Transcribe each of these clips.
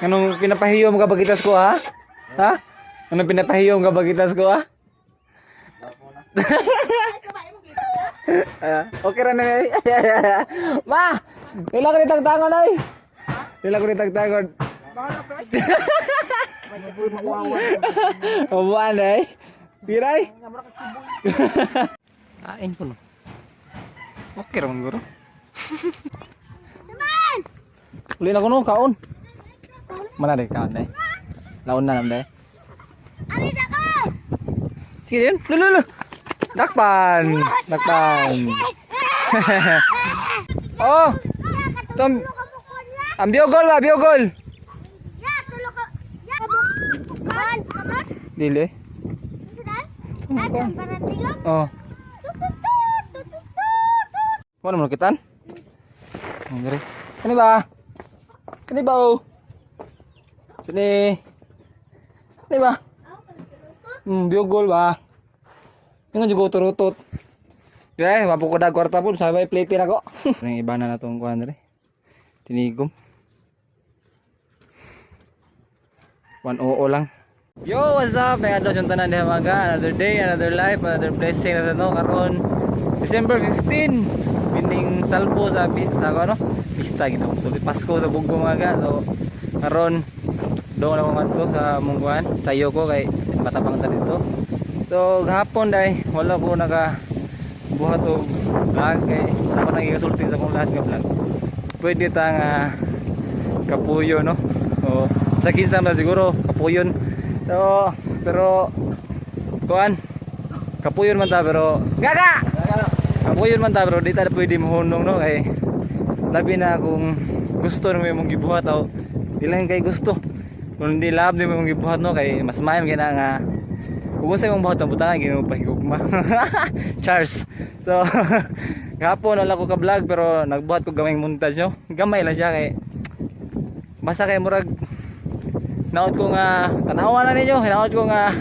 Anong pinapahiyo mo ka bagitas ko ha? Ha? Anong pinapahiyo mo ka bagitas ko ha? Ah, okay ra na eh. Ma! Dila ko ni tagtangon ay. Dila ko ni tagtangon. Ubuan ay. Tiray. Kain ko no. Okay ra man guro. Uli na ko no, kaon. Mana de kaon de. Laon na nam de. Sige din. Lulu lulu. Dakpan. Dakpan. Oh. Tom. Ang biogol ba, biogol. Ya, tulo ka. Ya, kan, kaman. Dili. Sudah? Ada paratingok. Oh. Tut tut tut tut tut tut. Wala mo kitan? Ang diri. Kani ba? Kani ba oh? Sini. Kani ba? Biogol ba? Nga juga turutot. Eh, mapu ko na kwarta po, sabay plate na ko. Ang iba na natong kuan diri. Tinigom. 1-0 lang. Yo, what's up? May adlaw yung tanan diha mga. Another day, another life, another blessing na sa no karon. December 15, bining salpo sa sa ano? Pista gina. So Pasko sa Bugbo mga ga. So karon doon ako ngadto sa mungguan sa iyo ko kay matapang ta dito. So gahapon dai wala ko naka buhat og vlog kay ako nang ikasulti sa akong last nga vlog. Pwede ta nga kapuyo no. O sa kinsa man siguro kapuyon. So pero kuan kapuyon man ta pero gaga. Kapuyon man ta pero di ta pwede mohunong no kay labi na kung gusto nimo imong gibuhat o di lang kay gusto. Kung di love nimo imong gibuhat no kay mas maayo kay na nga kung sa imong buhat ang butangan ginoo pahigugma. Charles. So gahapon wala ko ka vlog pero nagbuhat ko gamay montage no. Gamay lang siya kay basta kay murag naot ko nga tanawa na ninyo, hinaot ko nga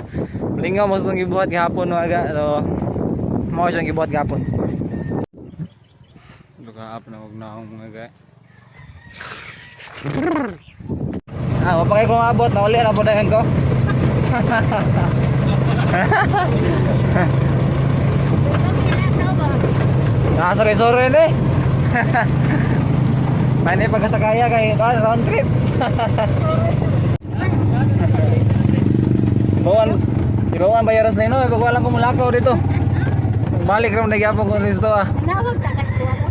lingaw mo sa itong gibuhat gahapon no aga. So mao siyang gibuhat gahapon. Luka up na og naong mga ga. Ah, wa pa kay ko maabot, nauli na po dayon ko. Ah, sorry sorry ni. Paano yung pagkasakaya kay kuan, round trip. Ibawan, ibawan bayaros na ino, pag walang kumulakaw dito. Balik ra man nagyapon ko dito ah. Nawag takas ko ako.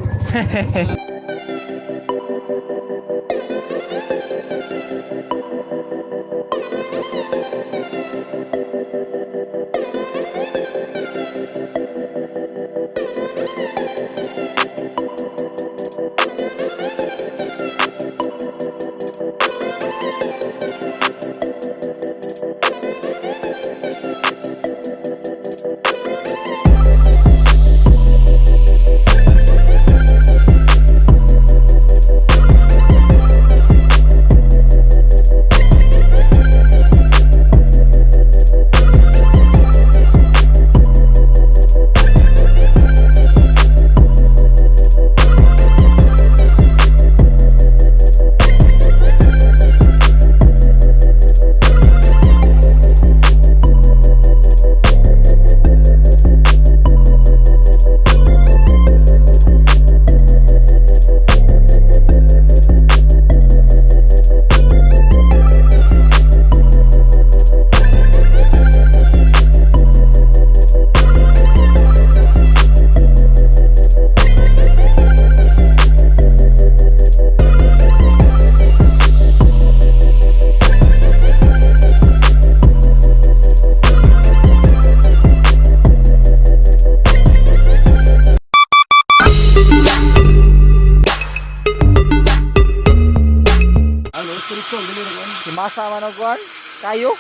Si Masa man og kuan, kayo.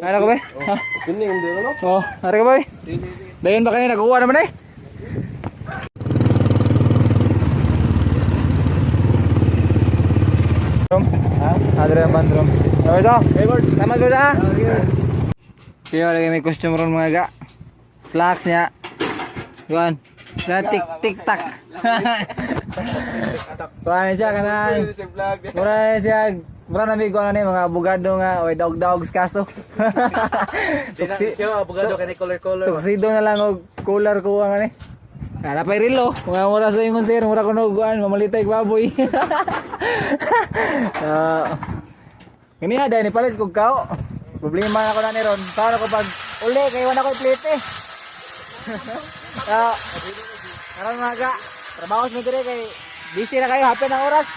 Ano ka ba? Ha? Oh, ari ka ba? Dayon ba kayo nagkuha naman eh? Drum? Ha? Adre ang bandrom. Okay to? Tama ko na. Kaya lagi may costume ron mga ga. Slacks niya. Kuan. Na tik tik tak. Kuha siya kanang. Mura na siya. Mura na may kuha na ni mga abogado nga oy dog dogs kaso. Tuxi, Abogado kani color color. tuxedo na lang og color kuha nga ni. Ana pa rilo. Mga mura sa ingon sir, mura kuno kuan mamalitay baboy. Ah. Ganiha dahil nipalit kog kao. Problema na ko na ni ron. Paano ko pag uli kay wala ko plate. Ah. Karon mga ka, trabaho sa dire kay busy na kayo hapon ang oras.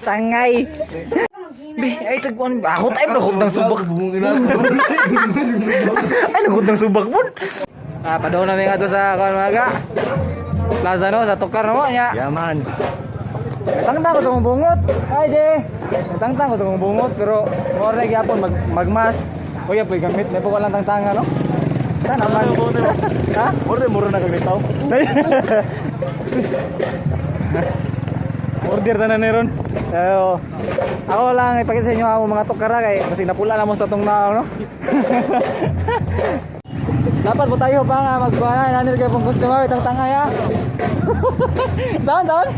Tangay. Bi, ay tagkuan ako tayo nagod ng subak. Ay nagod ng subak pun. Ah, padung na mi ngadto sa kuan mga ka. Plaza no, sa tukar no nya. Yaman. Tangtang ko sa kong bungot. Ay, je. Tangtang ko sa kong bungot pero mo ra gyapon mag magmask. Kuya po'y gamit, may pa walang tangtanga no. Sana man. Ha? Mura mura na kag tao. Order na na ni ron. Ayo. Ako lang ipakita sa inyo ang mga tukara kay kasi napula na mo sa tong nao no. Dapat po tayo pa nga magkuha na nanil kay pong customer itang tangay ha. Saan saan?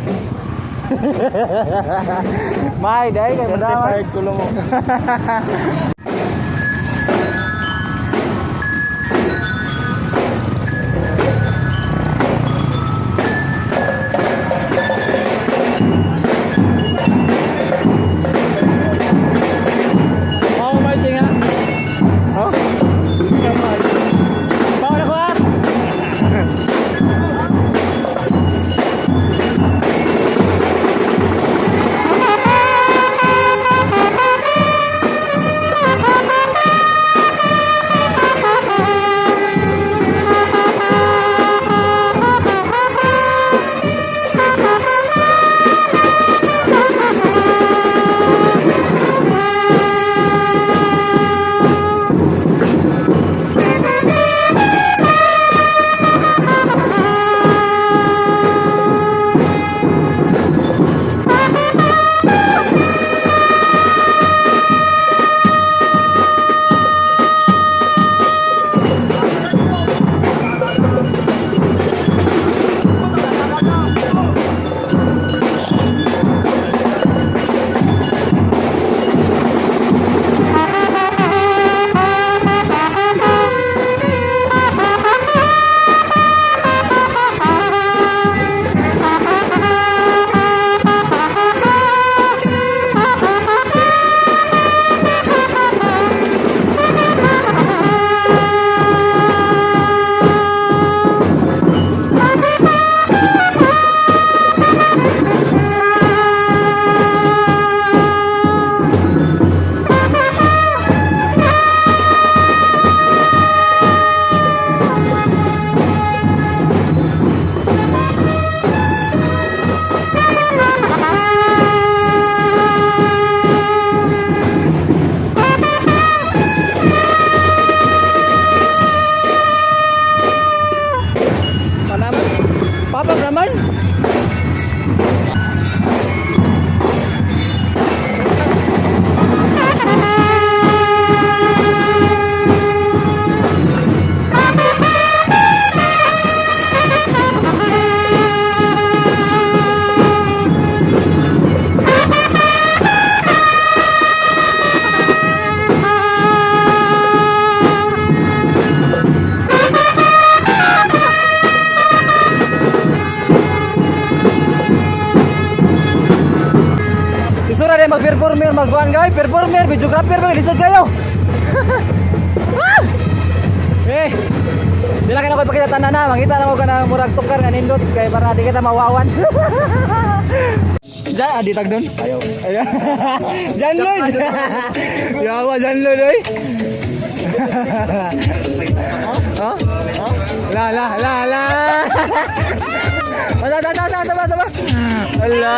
May dai kay madama. Certified kulo mo. Mau marching ha? Oh? Bawa na ko ha? Panaman. Papag naman. Isura rin mag-performer, mag-buwan kayo, performer, videographer, mga lisod kayo. Ah! Eh, di lang ko ipakita tanan na, mangita na ko ka na murag tukar nga nindot kay para di kita mawawan. Diyan, adi tag doon. Ayaw. Ayan. Jan Lloyd. Yawa Jan Lloyd oy. Ha? La la la la. Basta basta basta basta basta. Ala.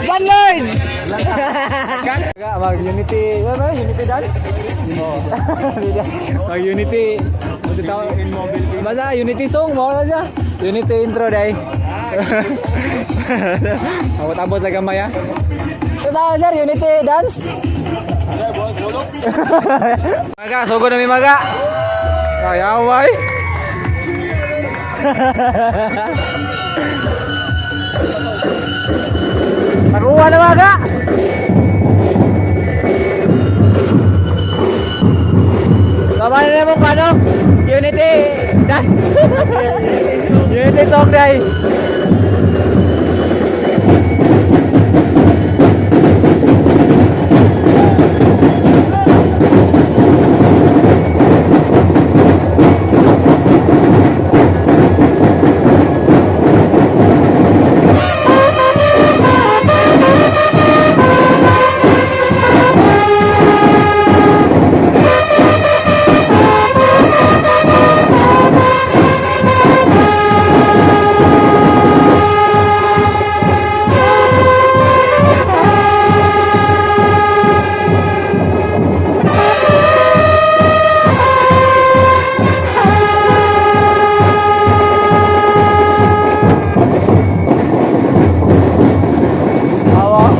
Jan Lloyd. Mag Unity, ano ba? Unity dan? Mag Unity. Basta Unity song mo na siya. Unity intro dai. Abot-abot sa gamay ah. So tayo sir, Unity dance. Maga, sugod na mi maga. Kayaway. Paruwa na maga. Tama na mo paano? Unity. Dai. Unity song dai. Awa.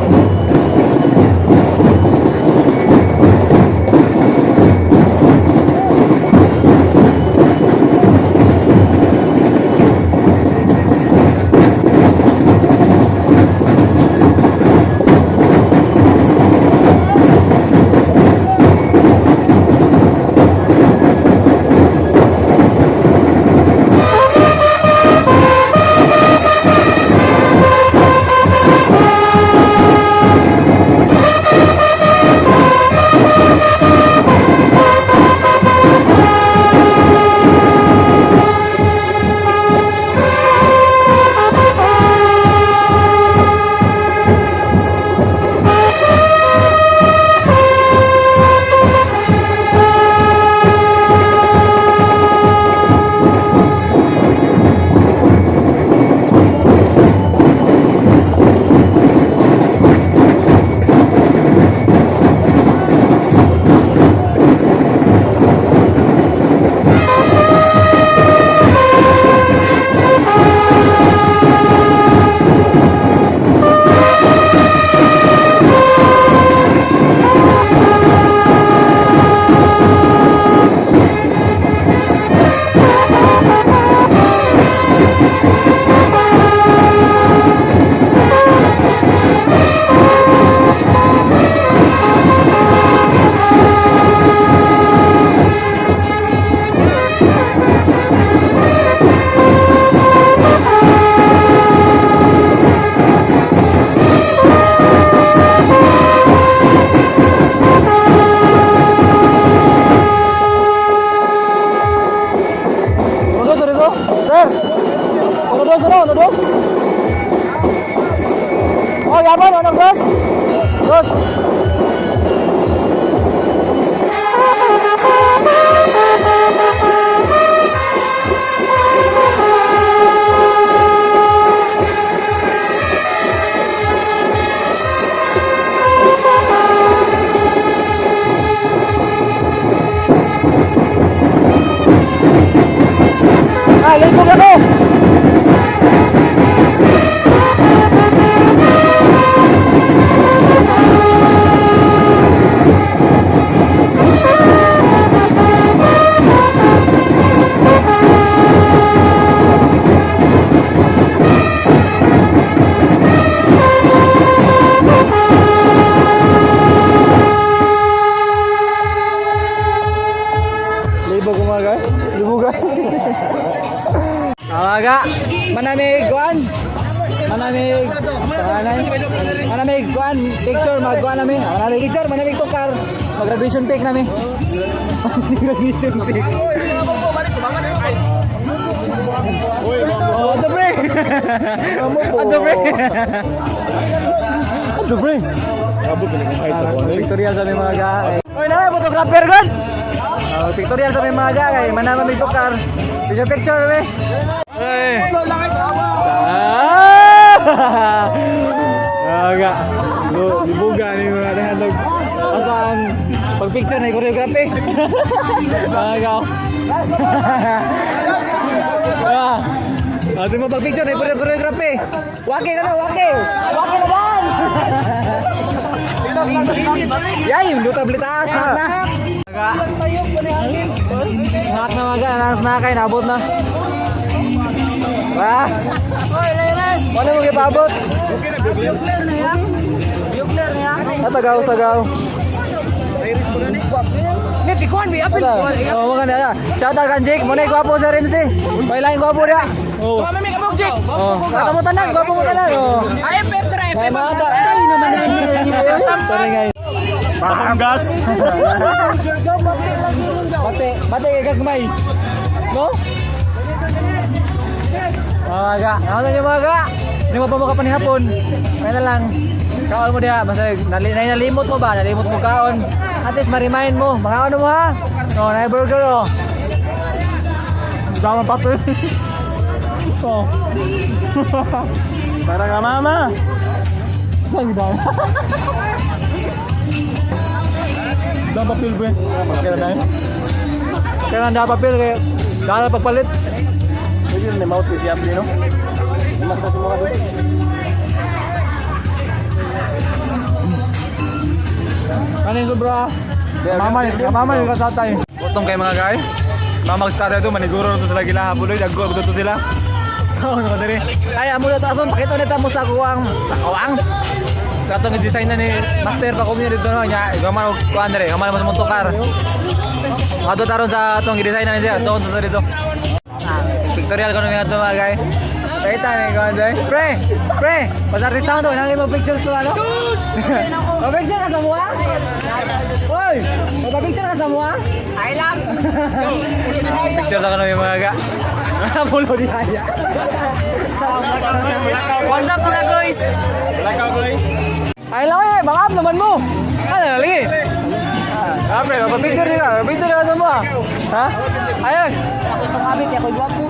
Uno dos, uno dos. Sir. Uno dos, uno, uno dos. Oh, yaman, uno dos. Dos. Ah, ligo na ko. Libo kumagay. Libo. Amaga, manamig kuan. Manamig panganay. Manamig kuan picture magkuan nami. Manamig picture, manamig tukar. Mag-graduation pic nami. Graduation pic. Oh, ano pre? Ano pre? Ano pre? Pictorial sa may mga ga. Oy, na photographer god. Oh, pictorial sa may mga ga kay manama may tukar. Picture picture we. Ay. Ah! Aga. Libuga ni mga dahandog. Basta ang pag-picture na choreography. Aga. Ah. Ate mo pag-picture na choreography. Wake na na, wake. Wake na dan. Yay, luta blitaas, taas na. Snack na maga, nang snack ay naabot na. Ba? Oy, Leres. Wala mo gipaabot? Okay na, bugler. Ah, tagaw, tagaw. May pikuan, may apil. Oh, mga na. Shout out kan Jake, mo na gwapo sa Ramsey. May lain gwapo dia. Oh. Mami, may kabog, Jake. Oh, kata mo tanan, gwapo mo tanan. Oh. Ay, FF, tara, May FF. mga tayo naman Sorry guys. Batangas. Bate, bate kay gagmay. No? Mga ga, ano niyo mga ga? Hindi mo pa mo kapanihapon. Kaya na lang. Kaon mo diha, basta nalimot mo ba? Nalimot mo kaon. At least ma-remind mo. Mga ano mo ha? Oh, na burger oh. Dama papel. Oh. Para ka mama. Ang dami. Dama papel ba? Okay na eh. Kaya nanda papel kaya dala pagpalit. Pwede na mouthpiece si Abli, no? Mas na sumuha doon. Kanin sobra. Mama, mama yung kasatay. Gutom kay mga guy. Mamag start ito, maniguro na to sila gila hapuloy, dagko to sila. Oo, oh, diri. Ay, amo na to aton pakita na ta mo sa kuwang. Sa kuwang. Sa atong design na ni Master pa kumnya dito no nya, gaman og kuan dire, gaman mo sa motor. Ato taron sa atong design na ni siya, ato to dito. Ah, pictorial ko nga ato mga guy. Kita ni kuan dire. Pre, pre, pasar sound to, nang mo pictures to ano? Pa-picture ka sa mua? Hoy, pa-picture ka sa mua? Ay lang. Picture sa kanu mga ga. Pulo di haya. What's up, mga guys? Ay lang eh, baka up naman mo. Ano lagi? Ah, pre, pa-picture ka, pa-picture ka sa mua. Ha? Ayun. Ako itong abit, ako gwapo.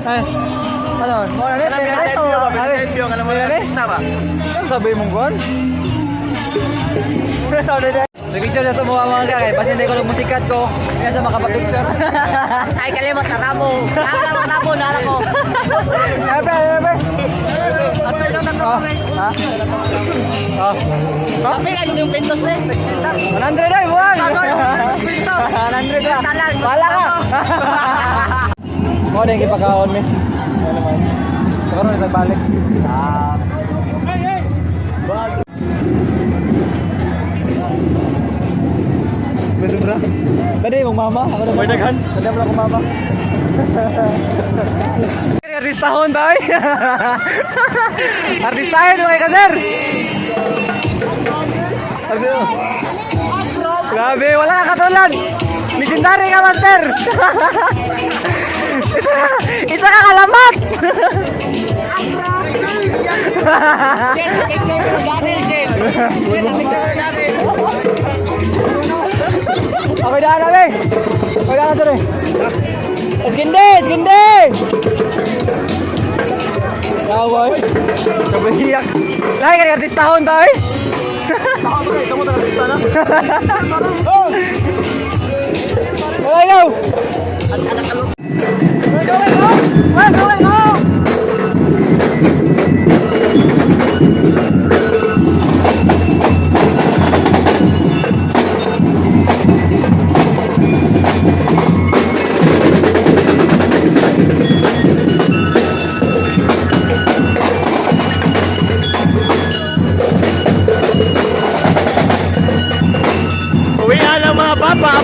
Ay. Ano? Mo na rin. Ano ba? Ano sabi mong kuan? Nag-picture na sa mga mga kaya basta hindi ko lang musikat ko kaya sa makapapicture. Ay, kalimot na ramo. Nara ramo, nara ko. Ay, pre, ay, pre. Ato lang na Oh, ha? Oh. Kape kayo yung pintos eh. 100 ay, buwan. 100 ka. Wala ka. Mo na yung ipakaon mi. Ano naman. Karon na balik. Ah. May sobra. Dali mong mama. Ako na. May daghan. Dali mo lang akong mama. Artistahon tayo. Artistahin mo kay kaser. Grabe, wala ka katulad. Legendary ka, master. Isa ka kalamat. Jen, picture mo Daniel, Jen. Jen, picture mo Daniel. Okay na na, be. Okay na na, be. Eskinde, eskinde. Kaway. Kabahiyak. Lagi ka artistahon tayo. Kamu taga lista na. Okay, go! We're going home! We're going home! Uwi na mga papa.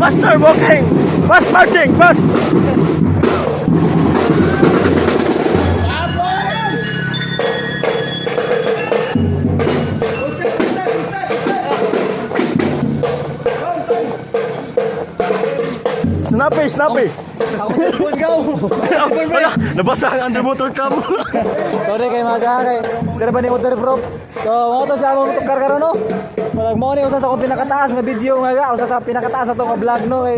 Faster walking! Fast marching! Fast! Snappy, snappy! Wala, nabasa ang underwater cam. Sorry kay mga kay. Dira ba ni waterproof? So, mo to sa among tukar karon no. Murag mo ni usa sa akong pinakataas nga video nga ga, usa sa pinakataas ato nga vlog no kay.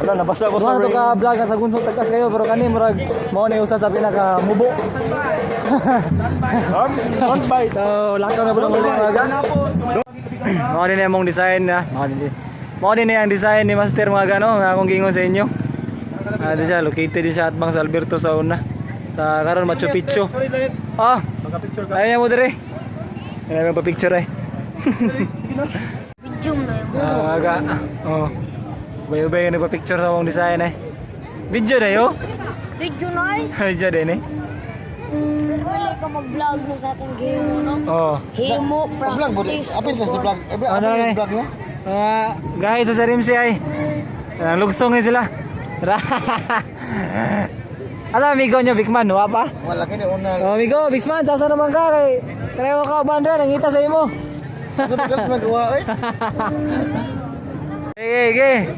Wala, nabasa ko sa Sa to rain. ka vlog nga sa gunsong tagas kayo pero kani murag mo ni usa sa pinaka mubo. Don't bite. So, lakaw na pud ang uli mga ga. Mao din among design na. Mao din. Mao din ang design ni Master mga ga no, nga akong giingon sa inyo. Ah, di siya located di siya atbang sa Alberto sa una. Sa karon Machu Picchu. Ah, Magka-picture ka. Ayaw mo dire. Ayaw mo pa picture eh. Video na yun. Ah, aga. Oh. Bayo-bayo nagpa-picture sa akong design eh. Video na yo. Video na eh. Video din eh. Pero wala ka mag-vlog mo sa ating himo, no? Oh. Himo, practice. Apil sa vlog. Ano na eh? Ah, guys sa Rimsi ay. Ang lugsong eh sila. Ala amigo nyo Bigman, wa pa? Wala kini una. Oh, amigo, Bigman, sasa naman ka kay Pareho ka bandra nangita sa imo. Sa tagal magawa eh. Okay, okay.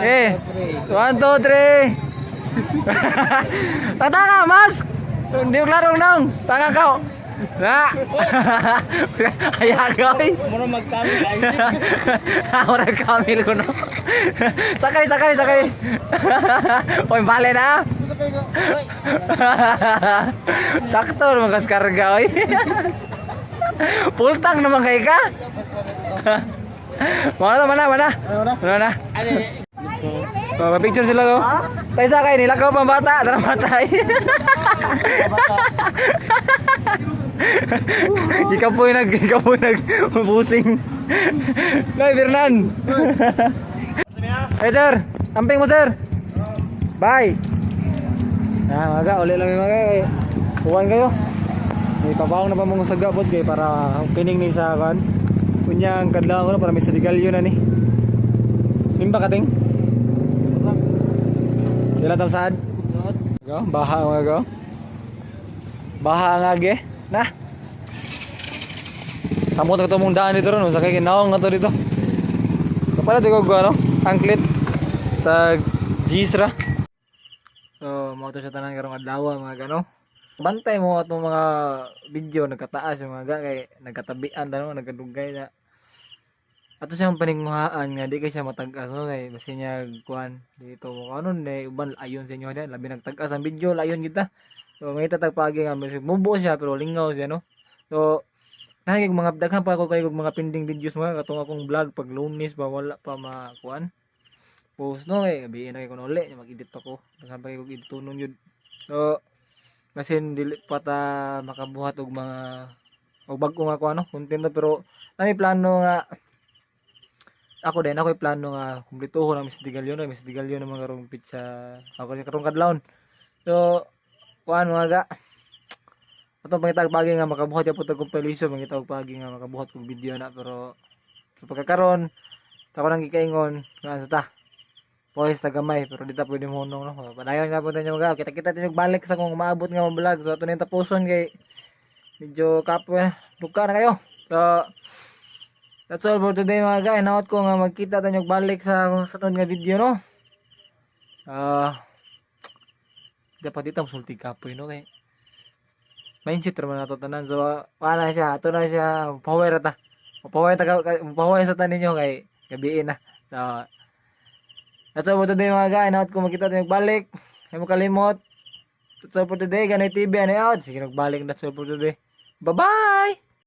Eh, 1, 2, 3. Tata ka, mask! Hindi mo klaro nang. Tanga ka. Na. Kaya ka, oy. Mura magkamil ay. Mura kamil ko no. Sakay, sakay, sakay. Oy, bale na. Sakto naman kas karga, oy. Full tank naman kay ka. Mana mana mana. Mana na. Ano? Oh, picture sila ko. Tay sa kay nilakaw pang bata, tara matay. Ikaw po nag pusing. Nay Bernan. Hey sir, amping mo sir. Bye. Ah, maga uli lang yung mga kay. Uwan kayo. May pabaong na pa mong sagabot kay para opening ni sa kan. Kunyang kadlaw ko na para may sarigalyo na ni. Nimba kating? Dila tam saad? Go, baha mga go. Baha nga ge. Na. Samot ka mong daan dito ron, sa kay ginaong nga to dito. Kapala di ko go ano, angklit. Tag G's ra. So, mo to siya tanan karong adlaw mga gano. Bantay mo atong mga video nagkataas yung mga ga kay nagkatabian tanong nagkadugay na. Ato siyang paninguhaan nga di kay siya matag-as no kay basi niya kuan dito mo kanon eh uban ayon sa inyo diyan labi nagtag-as ang video layon kita. So may tatag paagi nga bisig mubo siya pero lingaw siya no. So nahigig mga daghan pa ako kay og mga pending videos mga katong akong vlog pag Lunes ba wala pa makuan. Post no kay gabi na kay kuno uli mag-edit ako. Daghan pa kay og editonon yun. So basin dili pa ta makabuhat og mga og bag-o nga kuan no content na, pero nami plano nga ako din ako plano nga kumplituhon ang Miss Digalyon no Miss Digalyon naman karong pitsa ako ni karong kadlawon. So kuan mga ga atong pangitag pagi nga makabuhat ya pud og compilation mangitag pagi nga makabuhat og video na pero sa pagkakaron sa ako nang gikaingon nga sa ta pois ta gamay pero di ta pwede mo no. Padayon nga po tayo mga kita-kita tayo balik sa kung maabot nga mga vlog. So ato na yung tapuson kay medyo kapoy luka na kayo. So that's all for today mga guys. Naot ko nga magkita tayo balik sa sunod nga video no. Ah dapat dito musulti kapoy no kay mindset raman nato tanan. So wala siya, ato na siya power ta. Power ta power sa tanin ninyo kay gabiin na. So that's all for today mga guys. Naot ko magkita tayo balik. Hay mo kalimot. That's all for today. Ganoy TV ano out. Sige nagbalik. That's all for today. Bye-bye.